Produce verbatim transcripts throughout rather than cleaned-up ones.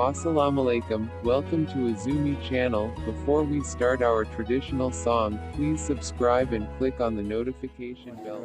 Assalamu alaikum, welcome to Azumi channel. Before we start our traditional song, please subscribe and click on the notification bell.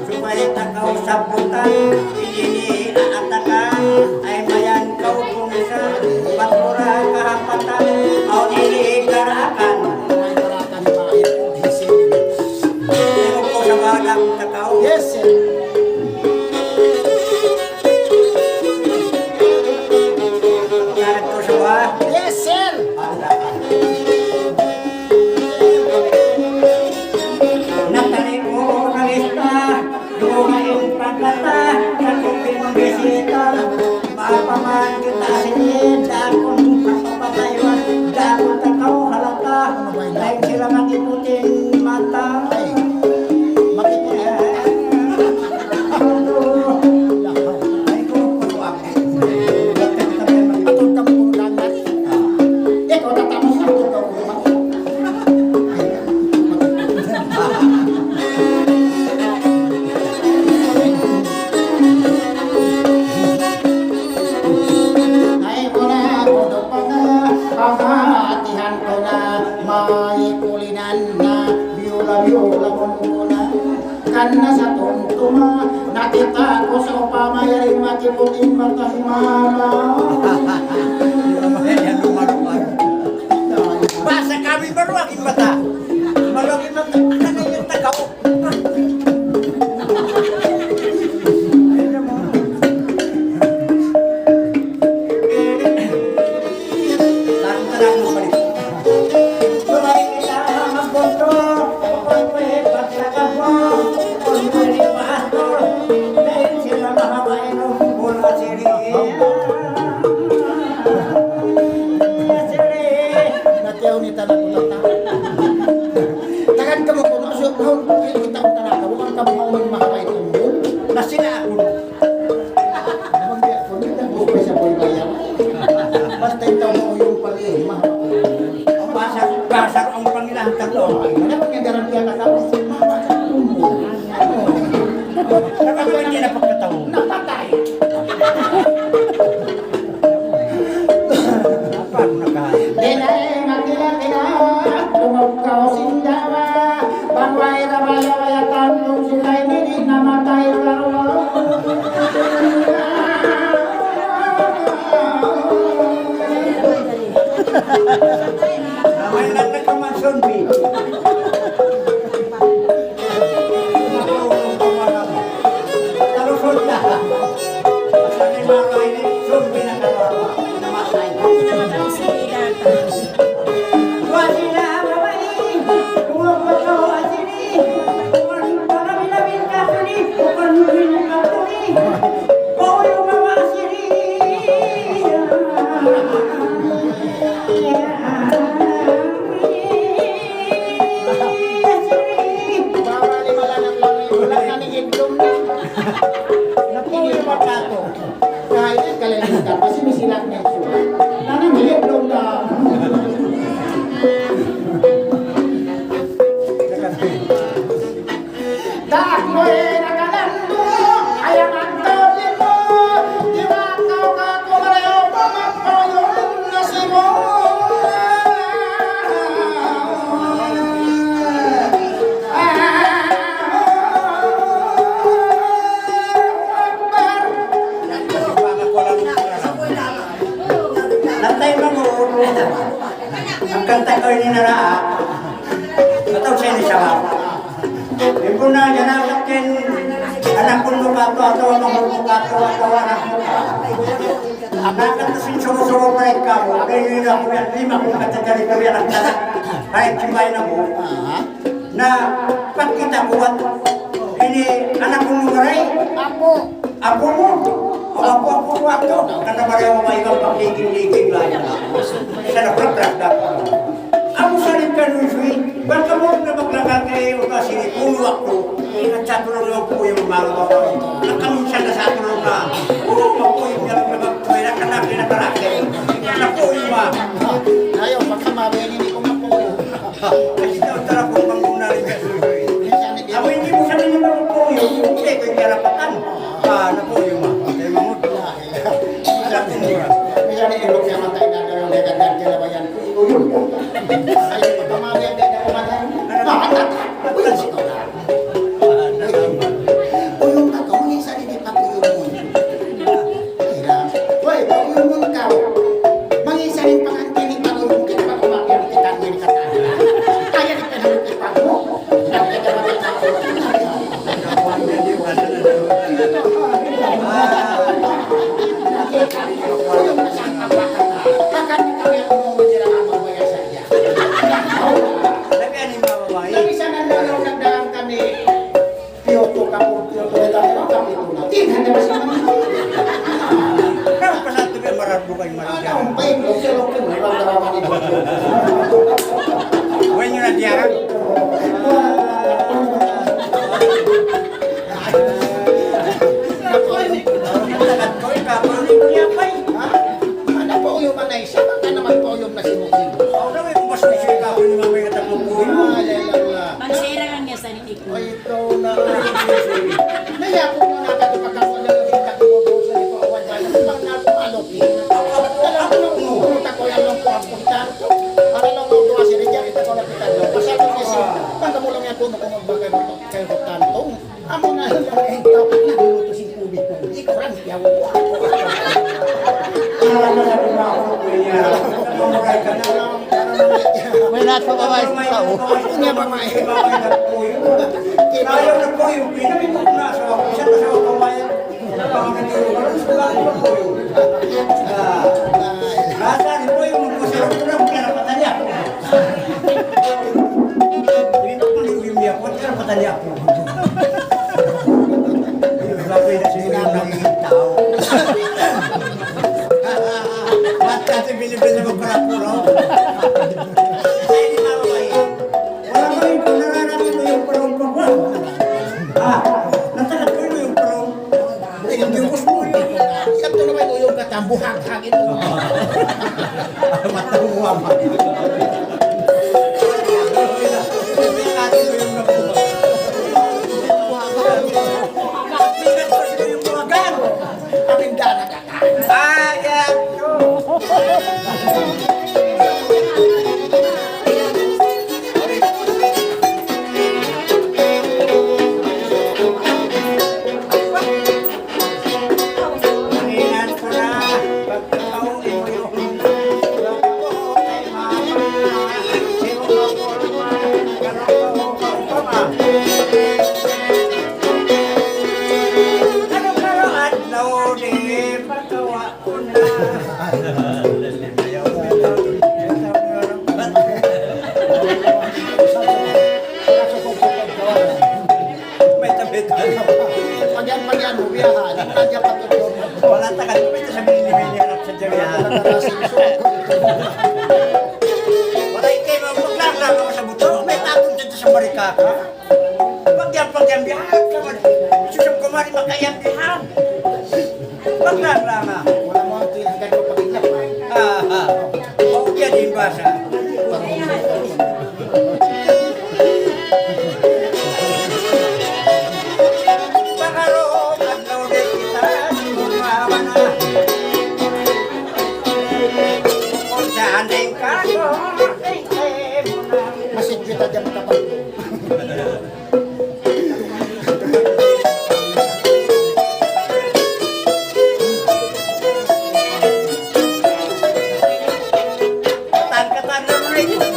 Supaya takaw sabutan, ini aatakan, ay mayan kaw bungsa, batura kahapatan, aw ini daraakan. Ini ko sa balang takaw. Yes, sir. Yes, sir. Natali ko na lista, dumain pagkata, sa kupin bisita. Mapaman kita sini, dakun papapataywan, dakun takaw halata, lain sila makiputing mata. Ay, makiputing. Ay, ko, ko, ko, ako. Atul kamu ulang lagi. Ikaw, tatapos na ito. Ay, muna, kudu pa nga, ang hatihan ko na, may kulinan na, biyula-biyula mo na. Kan na sa tumtuma, nakita' ku sa upama yari makiputing mata hi mama. Bahasa kami baru lagi mata. Baru lagi mata. Akan na yung tagaw. Natiyaw ni tanak ko tata. Tagan kamu ko, maksud ko, kita ko tanak ko, bukan kamu mau main mahal itu. Nasira ako. Basta ikaw mo yung pag-ihi, mahaba. Ang basa, basa ang pangilan, tatlo. Ay, ano pag nagdarang kaya ka tapos? Mahaba sa ulo. Ano? Nakapagpapatay na pagkataon. Napatay. Apa ang nakain? Dinay, magkilakila, lumugkaw sindawa. Bang way ra baya-baya tanong sila ini di namatay lawa. Namay lang na kamanson, bi. Talusod na. Sa may mga ini, zombie na kawawa. Namatay. Napuyu' in bata' yadtu. Kaya kalain ka, kasi misilat na in sulat. Nana, maliit daw na. Dak mu in nakalandu', ayaw magtawid mu. Di ba kaw ka kumarayaw, pamapayun na simu. Lantay ba mu? Hangkan ta kaw ini nara. Atawa sa ini sabab. Ibu na, yan ang akin, anak ko nung ato, ato, anak ko nung ato, ato, anak ko. Anak ko sin sumu-sumu pa rin ka mo. Kaya yun ako yan, lima kong katatali ko yan ang tanak. Kahit si May na mo. Na pagkita ko at ini anak ko nung aray. Apo. Apo mu. Apo, apo mu ato. Kata ba rin ako may ibang pagkiging-liging lang. Sa napagkakda. Amu sa rin ka nung suwi. Baka mu na maglakad kay o kasi ni puno ako. Ingat sa tulong ng puyo, mga babae. Nakaminsan na sa tulong ka. Oo, mapuyo niya lang na magpuyo. Nakalaki, nakalaki. Napuyo, ma. Ayaw, baka mabili ni kung mapuyo. Kasi daw tara po pang muna rin ka suwi. Ako hindi mo sabihin na mapuyo. Hindi ko yung karapatan. Ah, napuyo, ma. Kaya mamut. Sabi niya. Minsan ni Ilok siya matay na daw yung dekat-dekat kailabayan. Uyun. Ay, pagkamali ang ganda ko man. Uyun ka, uyun ka, uyun sa hindi pa uyun mo. Kira, uy, pa uyun mo ka. Mangisari pa uyun kita, pa uyun kita, kita, kita. Kaya di ka na magkita mo. Kami sana na lang nagdaan kami. Piyoto ka po, piyoto ka po, kapito na. Tingnan na ba siya? Kaya pa sa ito kaya marado kayo marado. Ano, ang bait mo, siya lang po, may mga drama ni Bobo. Huwag nyo na diyaran. Ano pa uyo man na isa? Baka naman pa uyo na si Mukim. Ay, ay, ay, ay. Magsira lang niya sa nini ko. Ay, ikaw na. Naya ko na nakatupag ako na yung kita ko sa ito. Awan ba? Ano bang nakuha, Loki? Alam mo, pumunta ko yan lang po ang punta. Para lang mo ito kasi rin dyan, ito ko nakita nyo. Pasado niya si, pagkamulong niya po, nakumag bagay mo, kayo ko tanto. Amo na lang ang tao, nagluluto sin tubig ko. Ikaw lang, yawa. Wala na sa mga ako, kuya. May lahat pa ba, may tao? Hindi ba, may? Ayaw na po yung pinamit ko na sa ako. Siya na sa ako, may. Ay, Diyos ko. Yan to naman yung katambuhag-hag ito. Matawa man. Amin dana ka. Ah, yan. Pagyan, pagyan mu, biyahan. Wala' tagal pa ito sa binili-bili anak sa jari. Wala' ikaw, magpaglang-lang ako sa buto. May tapon dyan sa barikaka. Pagyan, pagyan, biyahan ka man. Susam ko man. Makayag ka. Magdalama. Wala' mu ang tuwing hanggang kapag-ingat. Ah, ah. Huwag yan yung basa. Pakaroon at lodi kita, sumama na. Kung saan din ka, kung saan din ka. Masih kita dyan kapag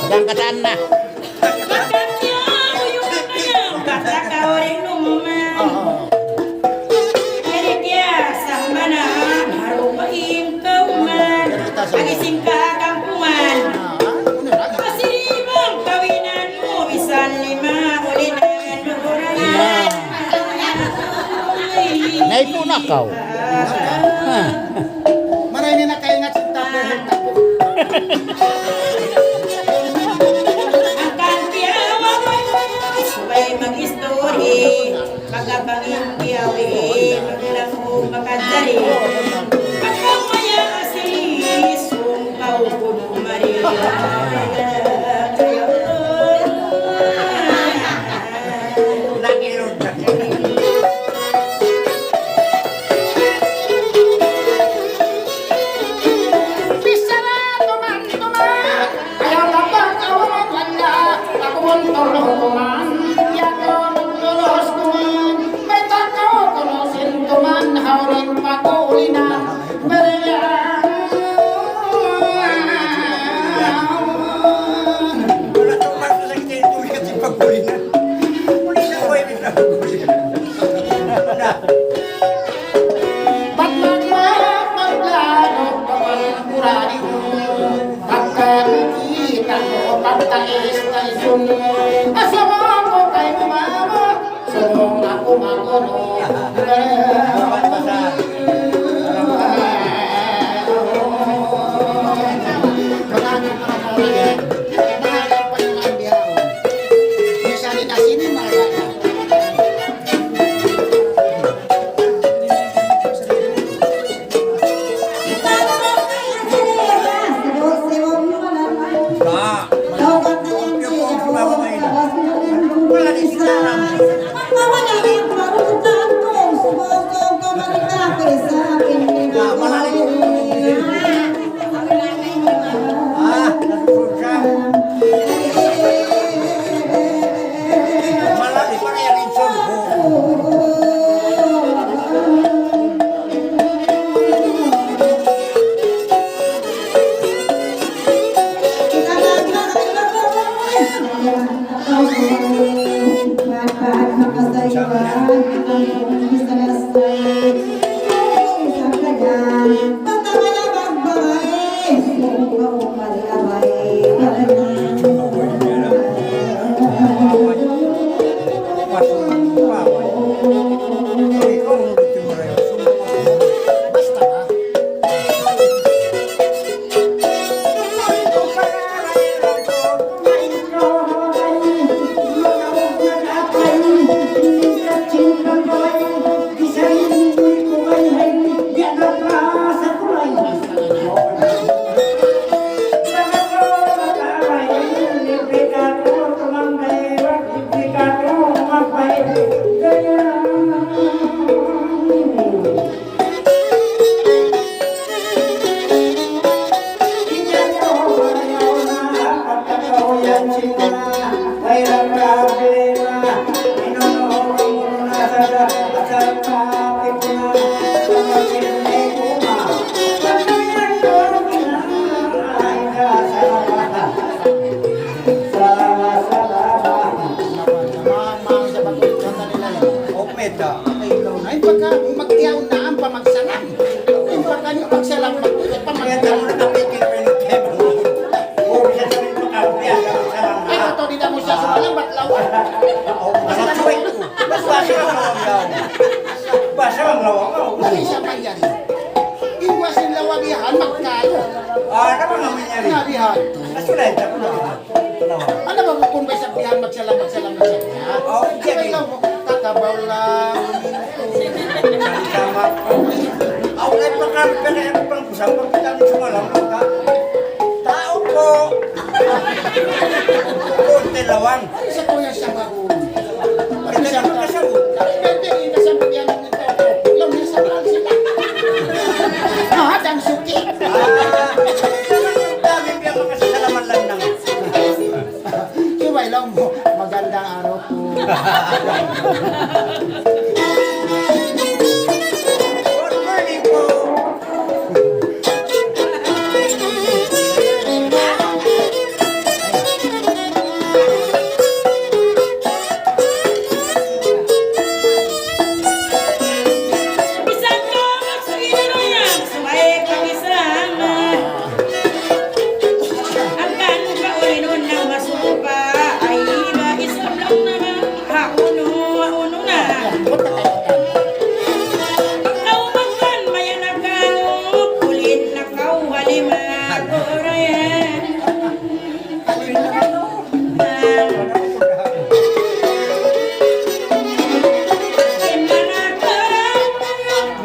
Katan-katan na. Katan-katan na. Katan-katan na. Katan-katan na. Katan-katan na. Agi sin kakampungan. Kasi limang kawinan mu, bisan lima ulinan, duguran. Naipu na kaw. Ha. Maray na nakaingat sa tabi. Hangkan tiyawa' subay mag-istori. Pagkabangin kiyawi, pagkalamu, pagkadari. Pagkamaya si sungkaw kuno mari. Bichara tuman-tuman. Ayaw lapat awal wala, aku muntur hukuman, ya aku muntur hukuman, minta kau kunusin tuman, haurin pakulinan, berian. Wala' tuman sa sakit itu, kasi pakulinan. Kulinan ko, hindi na pakulinan. Bat magmag-, magmaglanok ka man, kurani mo. Pagka nakita' mu, pagka istasyon mu, asa mu kay mama, sumong aku makuno. Marami pa yung ambiyaw. Minsan di na sini, marami. Upmeta. Ay, ikaw na. In pagka magtiyaw na, ampa magsalam. In pagka niya magsalam, magtiyaw pa magtiyaw. Ay, ito, di na mu siya sumalam, bat lawa. Basta suway ko. Basta suway ko. Basta ang lawa ko. Ay, siya pa yan. In wasin lawa bihan, magkayo. Ah, ano ba naman yan? Nabihan. Mas wala yung tapos na. Ano ba kung may sabihan, magsalam, magsalam, magsalam? Oh, okay. Ikaw, kakabaw lang. Aw, kay pakal, kay ang pangkusang pagkita mo sumalang ka. Tau ku. Kunti lawang. Ay, sa kuya sa bago. Ay, sa bago. Ay, sa bago. Ay, sa bago. Ay, sa bago. Ah, dang suki. Ah, kami biya' makasasalamat lang nang. Subay laung mu, magandang araw po. Good morning po. Bisan kaw magsige na yan, subay kami sama. Hangkan kauli nun na masupa, ay iba islam lang naman, ha unu, ha unu na. Pagkaumakan, mayan na kaw, kulit na kaw, halima, korea.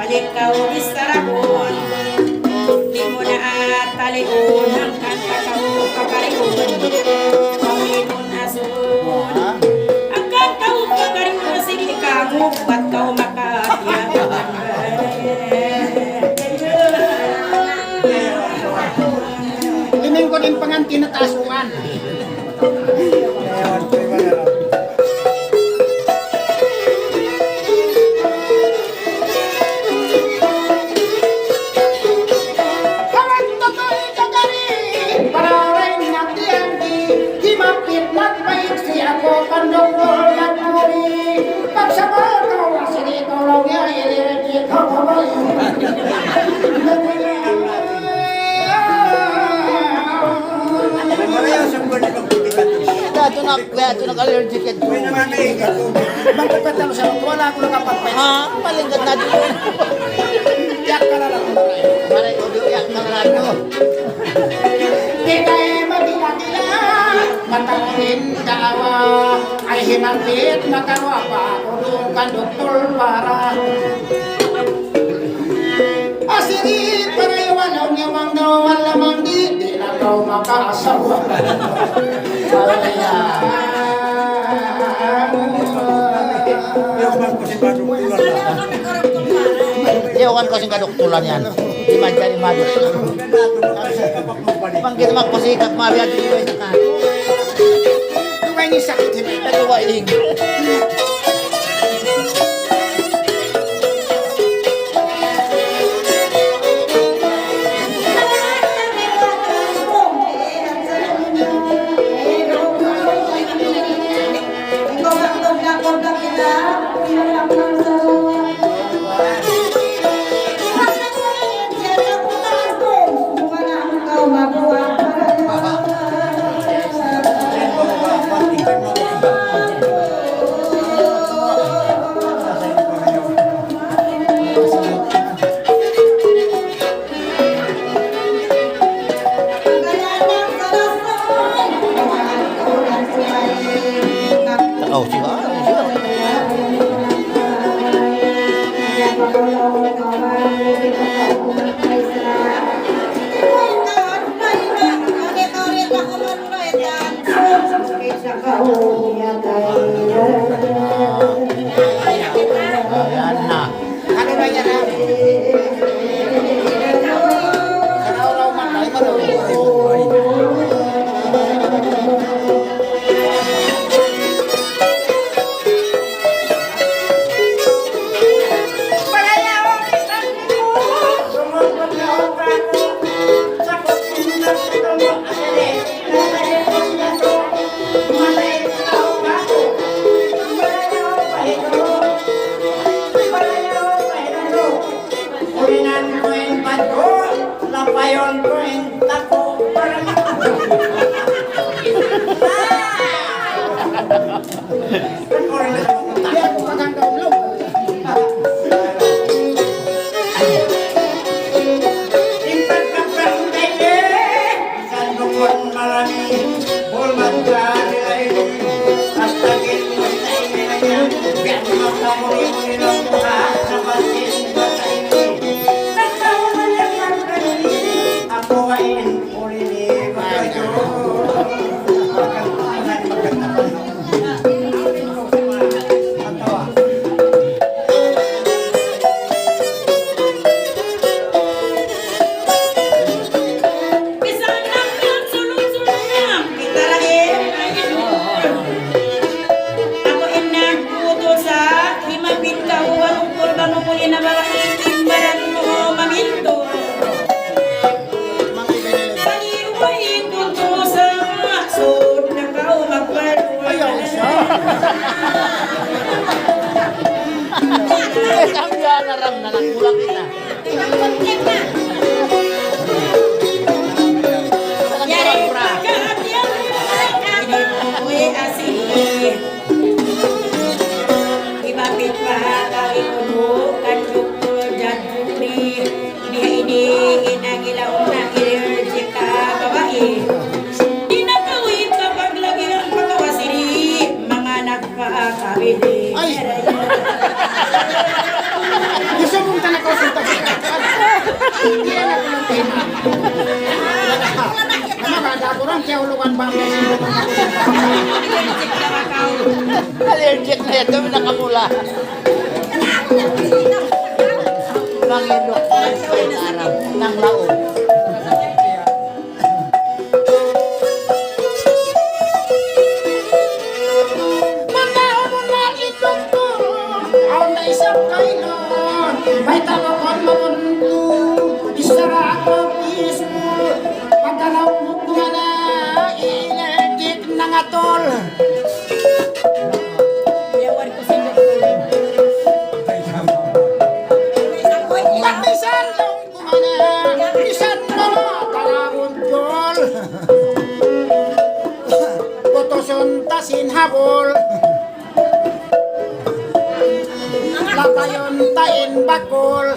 Balik kaw di sarahun, di' mu na ataliun, hangkan kaw pakarihun, kaw di' mu na suun. Hangkan kaw pakarihun, sige kamu, bat kaw makatiyaun. Limingkud in pangantin na tasuan. Kaya ito na, kaya ito nag-allergic yan. Magpapatalo sa wala ako nakapagpapatalo. Ha? Malingkat na dito. Yak ka na lang, maray. Maray ko, di yak ka na lang, no? Di kayo magkilala, mataon in daawa. Ay, hinapit, makawa pa ako doon kan doktor para. Asiri, para iwan ang yamang daw, malamang di, di na daw makaasawa. Iyawan ku sin kaduktulan yan. Di' manjari maduktul. Bang kita magpasikap, mabiya' di' iba yung ka. Duwa ini sakit ini. Duwa ini. Oh, siya, siya. Ayan na. Ano na yan, ha? Urinan ku in batu, lapayon ku in taku. Barang mu mamintu. Paniruway kuntusa, sud na kaw magparuway. Ayaw siya. Eh, sabi na, naram na lang, kulang na. Yari, pagkahatian, uy, asi. Hibapit pa ha kami kunu' kan duktur jadjuri. Biya' ini in agi laung na allergic ka babai. Di' na kaw ikapaglagi ang pagkawasiri, manga nagpakabili. Ay! Gusto mong tanah ko sa tabi. Hindi na ako ng tema. Ano ba, dakuran, kaya ulukan ba ang Allergic na yan, dami nakamula. Mangilok na sa Arab, ng laog. Manga umunal itong turo, awn na isang kailan, may tabakon mamunto, isara ako piso, pagkalaw mo kumana, iinerdik na nga tol. Pag misan laung ku mana, misan mama tarabun jol. Putusun ta sin habul. Lapayun ta in bakul.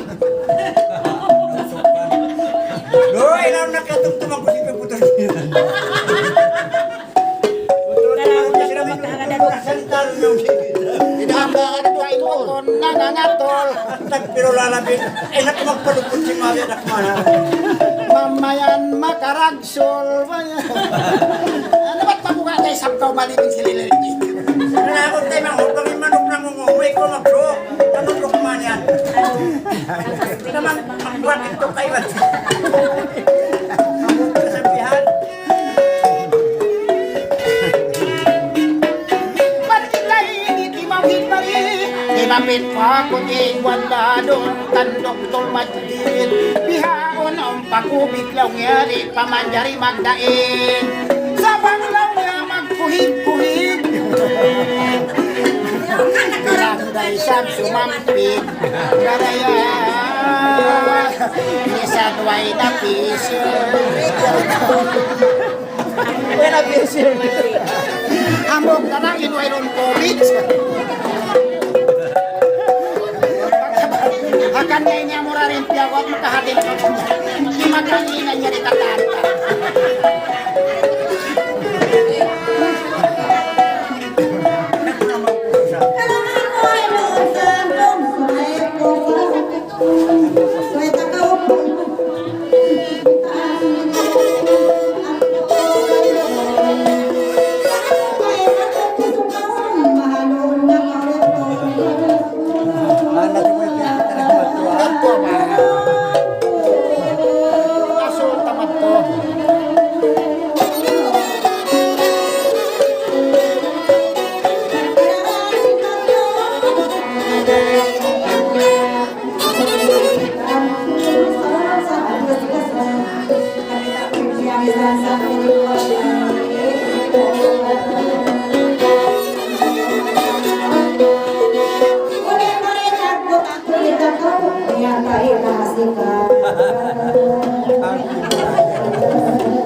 Hoy, laung na katumtum aku si putus. Hindi hamba ka na doon. Nananatol. Tagpiro lalabit. Ay, naku, magpalupot si Mami, anak mana. Mamayan makaragsul. Ano ba't mabuga tayo sa kaw malibing sila Lelito? Wala akong tayo, mga upang yung manok na mong umuwi ko, magro. Manok ko man yan. Naman, magbuhat ito kayo. Kasabihan. Imapit pa ku di wala doon kan Doktor Majid. Bihaun ang pakubig laung niya, di' pa manjari magdain. Sabang laung niya magkuhig-kuhig. Bilang da isab sumampig. Karaya. Misan way na piso. Way na piso. Hambuuk na lang in wayruun college. Akan niya ini amura rin piyagot makahati na kanya. Di magkainan niya di tatanta.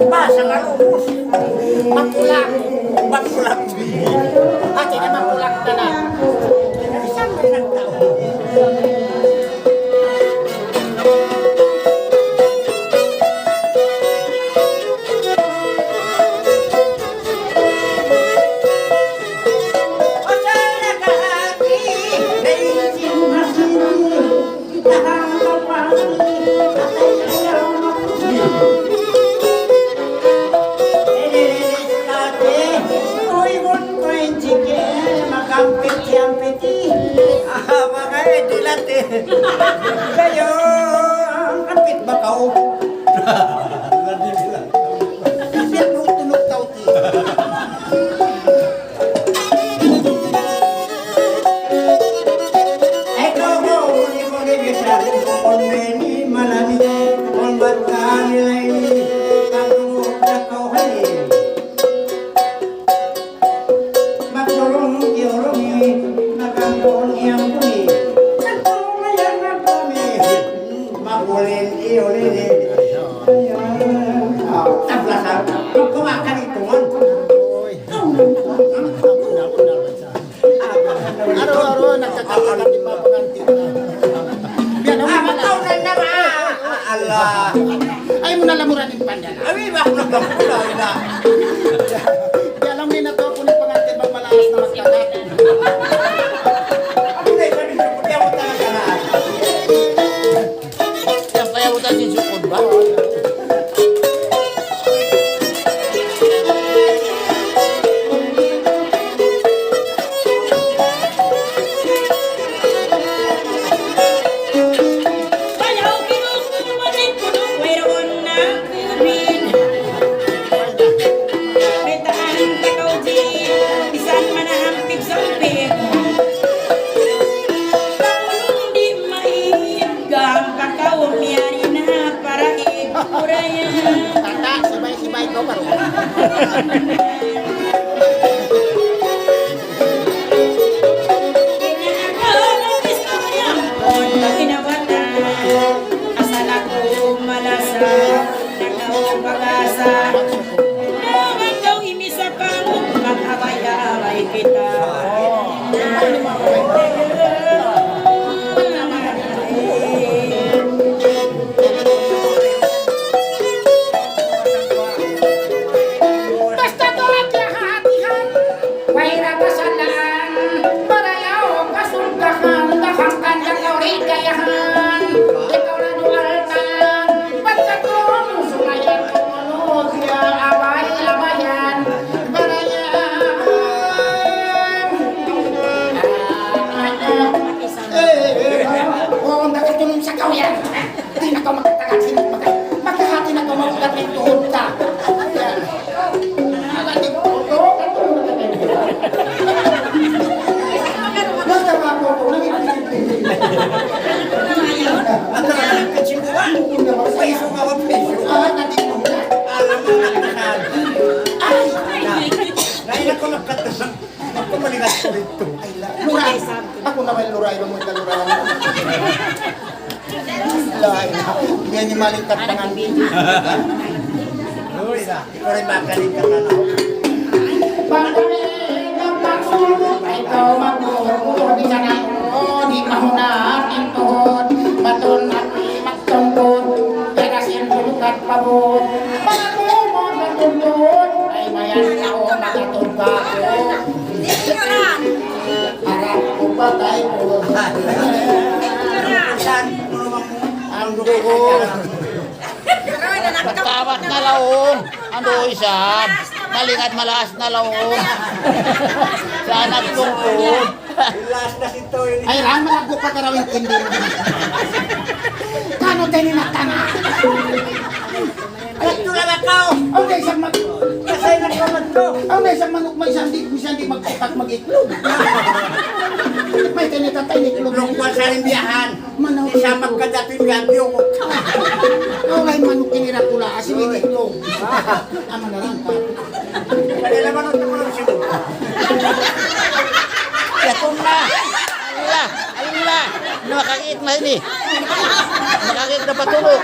Basa nga lubus. Magkulak. Magkulak. Hati niya magkulak ka na. Isang rin ang tao. Makampit-yampit eh. Ah, mga eh, dilat eh. Kayo, ang kapit ba kao? Kapit mo, tulog tao ti. Ay, go, go. Muni, muni, bisa. Ulin, ulin, ulin. Ah, tablasan. Kumakan itu, man. Aru-aru, nagkakatakan di' mapanganti. Biya' na, ah, mataw na na, ah, Allah. Ay, mu na lamuran in pandana. Abi, bak na, bak na, na. Biya' lang ni na to, kung panganti, bang malaas na magtakat. Abi, na, sabi ko, kaya mo talaga na. Yan pa yan, utan sin sukod ba? Bitaan ka kaw di, bisan manahampig sampig. Kaulung di' main, gampa kaw miyari na para iguraya. Tata, sibay-sibay ko, baro. Asal aku malasa. Nakaw pag-asa, naman daw imisapang, mag-away-away kita. Basta tuud kiyahatihan. Way ra pasalaan, barayaw kasultahan, dahan kan ikaw ri kayahan, ikaw na duwal tayan, pagkatulung sumayan, tumulog ya abay-abayan, barayaw. Eh, eh, eh, oh, nakatulung sa kaw yan. Di' na kaw makatagal sin maka-, makahati na kaw maugat in tuhud ta. Yan. Agad di' ko, oh, oh, oh. Nagtama ko, oh, nangipin-ipin. Ang dami ng kachibuan. Paiso ka ba, paiso? Ah, nandito na. Alam mo, nagmahal. Ay! Dahil ako nagkatasang, ako maligat ko rito. Ay, la-, luray. Aku na may luray, mamuta luray. Lain. Yan yung malingkat pangan. Uy, sa, ikaw rin makalingkat na lang. Pagkami ng pagsulong, ikaw magmumukod, di ka na, oh, di mahunat, intuhod, matun, at di magtungkod, kaya sin tulukat pabot, pagkatulong, magtungkod, ay mayan ako, makatulog ako. Harap ko patay ko. Saan? Ang dugo. Pagkawat na laung. Ang dugo isan. Malingat malaas na laung. Saan nagtungkod? Last na si Toy. Ay, lang malaggo pa karawin tindin. Kano tayo ni natanga? Ay, ito na lang ako. Ang dahil sa mag- Kasay na ka man to. Ang dahil sa manok, may sandi, may sandi magputak mag-iklog. May tinitatay ni iklog. Iklog ko sa rin biyahan. Manaw. Isa magkadapin nga biyo ko. Ang ay manok kinira pula, asin ini iklog. Ama na lang ka. Kaya naman ang tukulong siya. Yakum na. Allah, Allah. Nakakit na ini. Nakakit na patulog.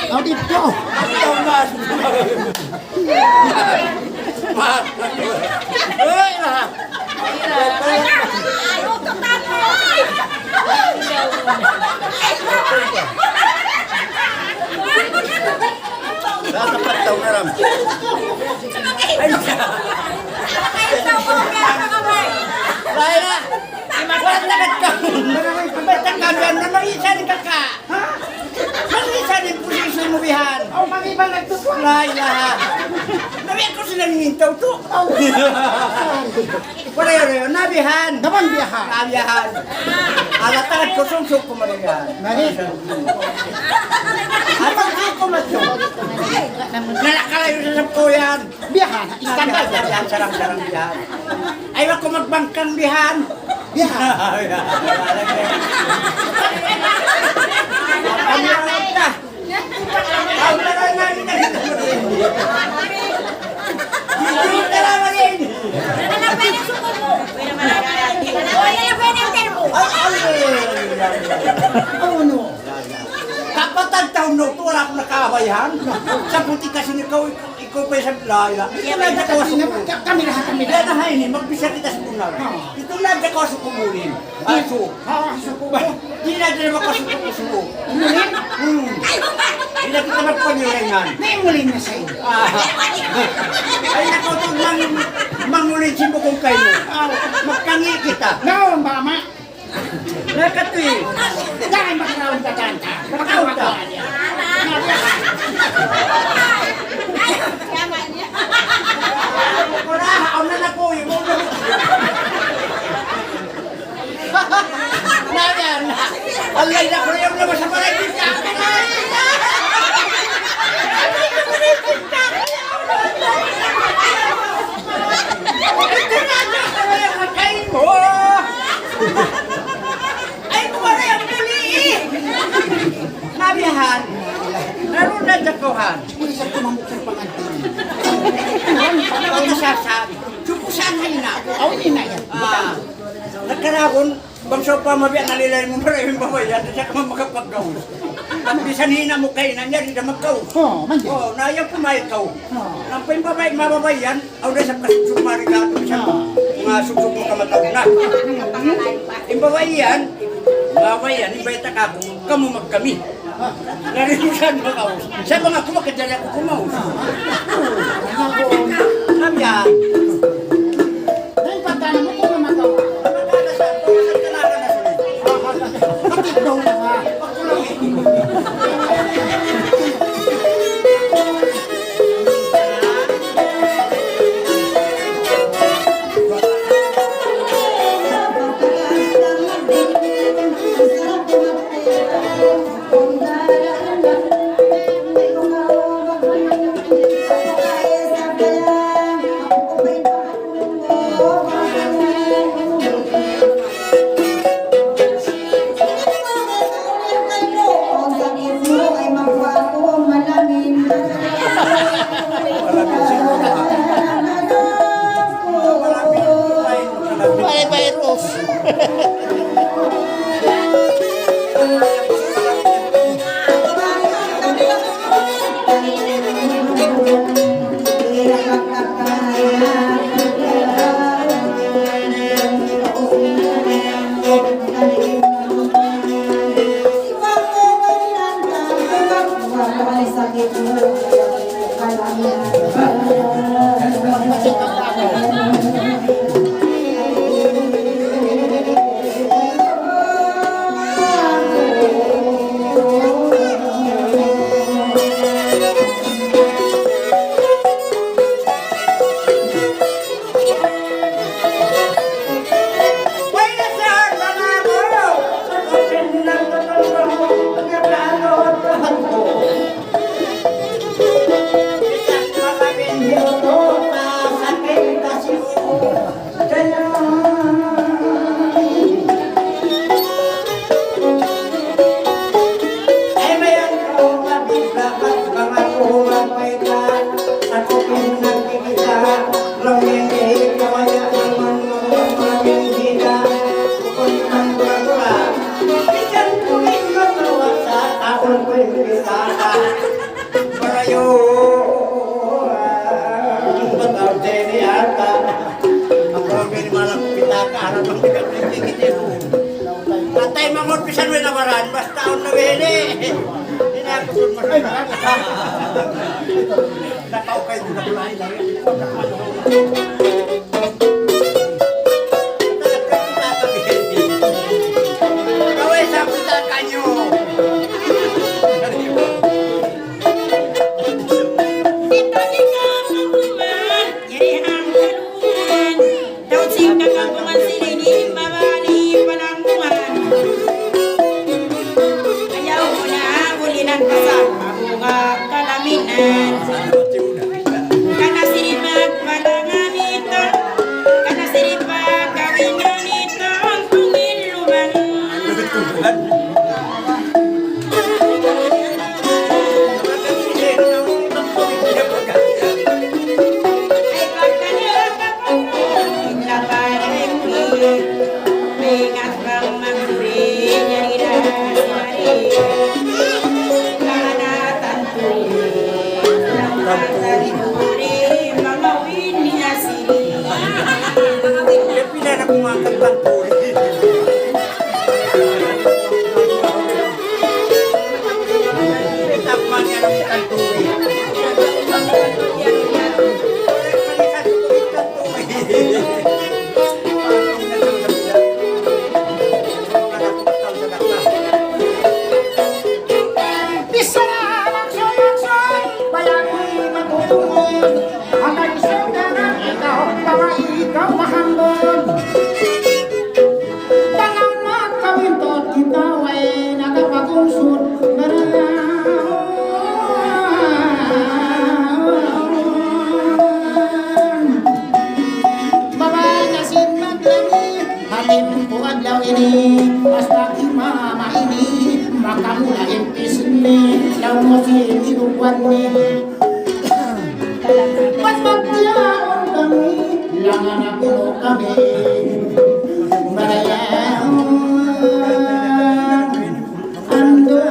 Aw, dito. Hoy, ah. Nasa pagtaw na ram. Ay, siya. Lain na. Magtagat ka. Magtagat ka. Naman isa ni kaka. Ha? Mag-isa din posisyon mu bihan. Aw, mag-iba nagtutuwa. La ilaha. Nabi aku sila ningintaw tu. Aw. Wala yun, yun. Nabihan. Naman bihan. Nabihan. Ala, tangat ko, sumsuk ko marihan. Nari. Atau di ko matyo. Nalakalayo sa sabko yan. Biyahan, standby. Biyahan, sarang-sarang biyahan. Ay, wa ko magbangkang biyahan. Biyahan. Ano na lang ka? Ang tagal na rin na rin. Hindi ka naman yun. Ano na pwede suko mo? Pwede naman. Pwede naman. Ay, ay, ay, ay. Ay, ano? Unu tu, wala' aku nakabayaan. Sa' puti kasi ikaw, ikaw pa isab laya. Ito na dyan kaw suku. Kami na, kami na. Kaya na, hay ni, magbisa kita sa bunal. Ito na dyan kaw suku mulim. Asu. Ha, suku ba? Di na dyan makasuku-suku. Mulim? Hmm. Di na kita magpangiringan. May mulim na sa'yo. Ah. Ay, naku, ito mang-, mangulit si Bukong kayo. Magkangi kita. No, mama. Nakatwi. Dahil makaraon ka dyan. Makaraon ka. Wala, ako na na po, yung ulo. Na yan. Allah, na ko yung labas sa barangay. Ay, kuha na yung pili! Nabihan, naroon na dakuhan. Kung isa tumamok sa pangantin. Ang nasasab-, suku saan na ina? Aw, ina yan. Ah, nagkaragon, bang sa pamabiya nalilay mo, maray yung babayan, sa ka makapaggaw. Ang bisan hina mo kayo na niya, di na magkaw. Oh, man yan. Oh, na yung pumayag kaw. Oh. Ang pa yung babae, mababayan, aw na sa kasuksuk mari ka, sa mga suksuk mo kamataw na. Yung babae yan, babae yan, yung bayta ka, kamu magkami. Narinig siya makaus. Siya mga kumakadali ako kumaus. Sabi yan. Ay, pagkana mo kung namagawa. Kapit daw na nga. Ay, virus. Marayaw. Ang bataw, Jenny, ata. Ang mga minimalang pitaka, harap ang bigat ng tingin niya. Atay, mangun pisan mo na baran, basta ang nabili. Hindi na ako sumusunod. Nakaukay mo na pala. Kaway sa pitaka niyo. Yari ang kalungan, daw sing kakampungan sila ini, mabali palangkungan. Ayaw mo na, uli ng kasal, mabunga kalaminan. Kana sila mag- Kamu na impis ni, laung mu sin sinukuan ni. Pas magtiyaun kami, langan aku kami. Maraya, ando.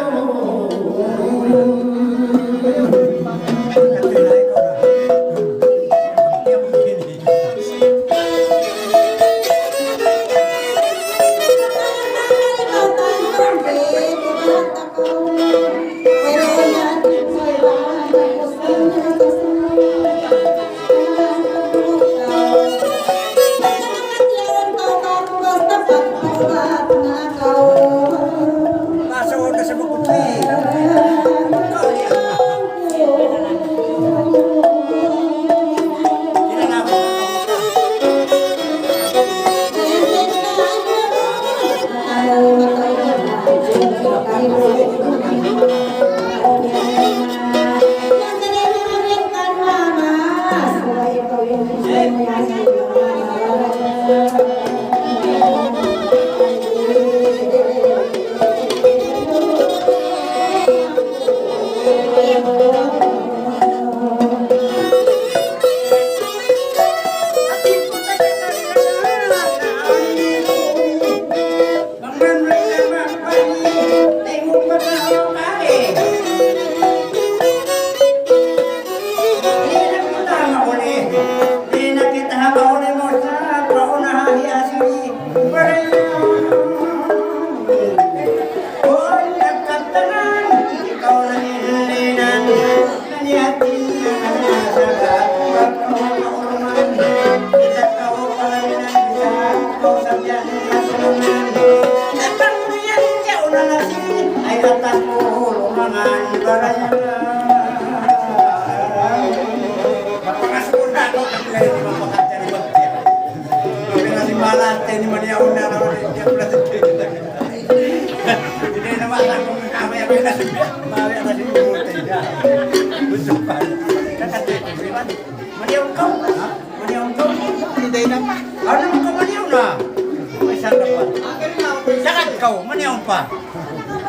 Maniyaun kaw? Ha? Maniyaun kaw? Hindi na. Unu kaw maniyaun na? May isa na pa. Sakat kaw, maniyaun pa.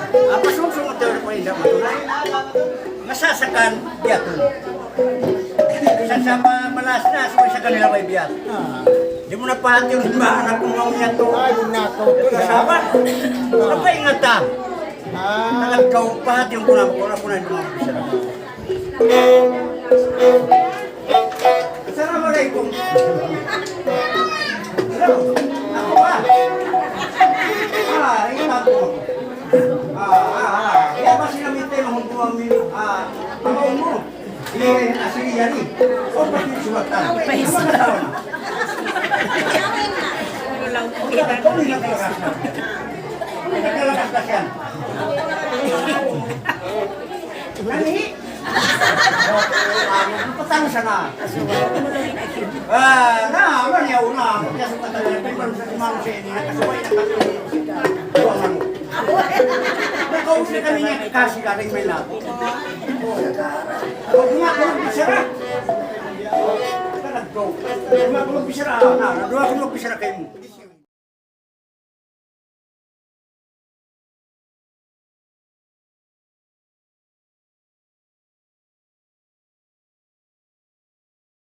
Apa sumusunod daw na pa, hindi mo tulay? Masasakan, biya' tu. Sa, sa ma-, malas na, sumay sa kanila may biya'. Ah. Di' mu na pahati yung simbahan na kung mga umiyak to. Ay, yun na to. Ito na sabat. Ano pa ingat, ah? Ah. Sakat kaw, pahati yung kuna, kuna, kuna, yung mga umiyak. Assalamu alaykum. Hello. Ako ba? Ah, ito ako. Ah, ah, ah. Kaya ba sila may tema kung buwang minu-, ah, ang mo? Eh, asli yan eh. O, pati sulatan. Ipahisura. Kung hindi ka talaga. Kung hindi ka talaga siya. Nani? Patang sana. Ah, na, ano niya, una, kaya sa patang niya, pero sa imam siya, hindi nakasuway na kami. Buwangan mo. Nakausap kami niya, kasi galing may labo. Huwag nga ako magbisara. Talaga. Huwag nga ako magbisara. Na, huwag ako magbisara kayo.